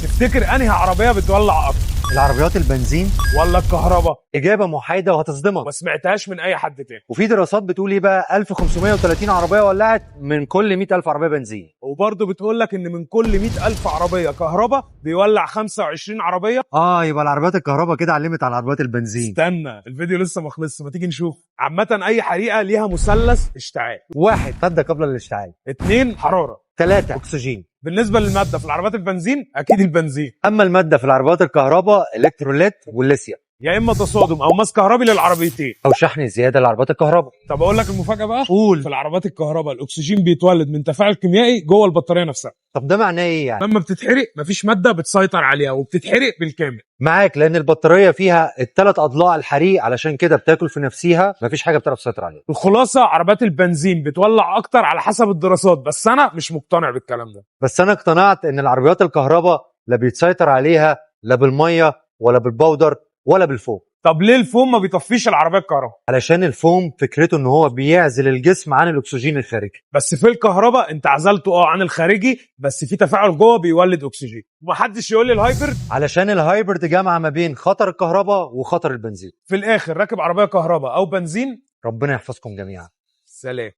تفتكر انهي عربية بتولع اكتر؟ العربيات البنزين ولا الكهرباء؟ اجابه محايدة وهتصدمك. ما سمعتهاش من اي حد تاني. وفي دراسات بتقول ايه بقى؟ 1530 عربية ولعت من كل 100,000 عربية بنزين. وبرضه بتقول لك ان من كل 100,000 عربية كهرباء بيولع 25 عربية. يبقى العربيات الكهرباء كده علمت على عربيات البنزين. استنى، الفيديو لسه ما خلصش، ما تيجي نشوف. عامة اي حريقة ليها مثلث اشتعال. 1 مادة قبل الاشتعال. 2 حرارة. 3 اكسجين. بالنسبة للمادة في العربيات البنزين اكيد البنزين. اما المادة في العربيات الكهرباء الكتروليت والليثيوم. يا اما تصادم او ماس كهربي للعربيتين. او شحن زيادة لعربيات الكهرباء. طب اقول لك المفاجاة بقى. قول. في العربيات الكهرباء الاكسجين بيتولد من تفاعل كيميائي جوه البطارية نفسها. طب ده معناه ايه يعني؟ لما بتتحرق مفيش مادة بتسيطر عليها وبتتحرق بالكامل. معاك، لان البطارية فيها الثلاث اضلاع الحريق، علشان كده بتاكل في نفسها، مفيش حاجة بتعرف تسيطر عليها. الخلاصة عربيات البنزين بتولع اكتر على حسب الدراسات، بس انا مش مقتنع بالكلام ده. بس انا اقتنعت ان العربيات الكهرباء لا بيتسيطر عليها لا بالمية ولا بالبودر ولا بالفوم. طب ليه الفوم ما بيطفيش العربية الكهرباء؟ علشان الفوم فكرته ان هو بيعزل الجسم عن الاكسجين الخارجي. بس في الكهرباء انت عزلته عن الخارجي، بس في تفاعل جوه بيولد اكسجين. ومحدش يقول لي ال hybrid. علشان ال hybrid جامعه ما بين خطر الكهرباء وخطر البنزين. في الاخر راكب عربية كهرباء او بنزين. ربنا يحفظكم جميعا. سلام.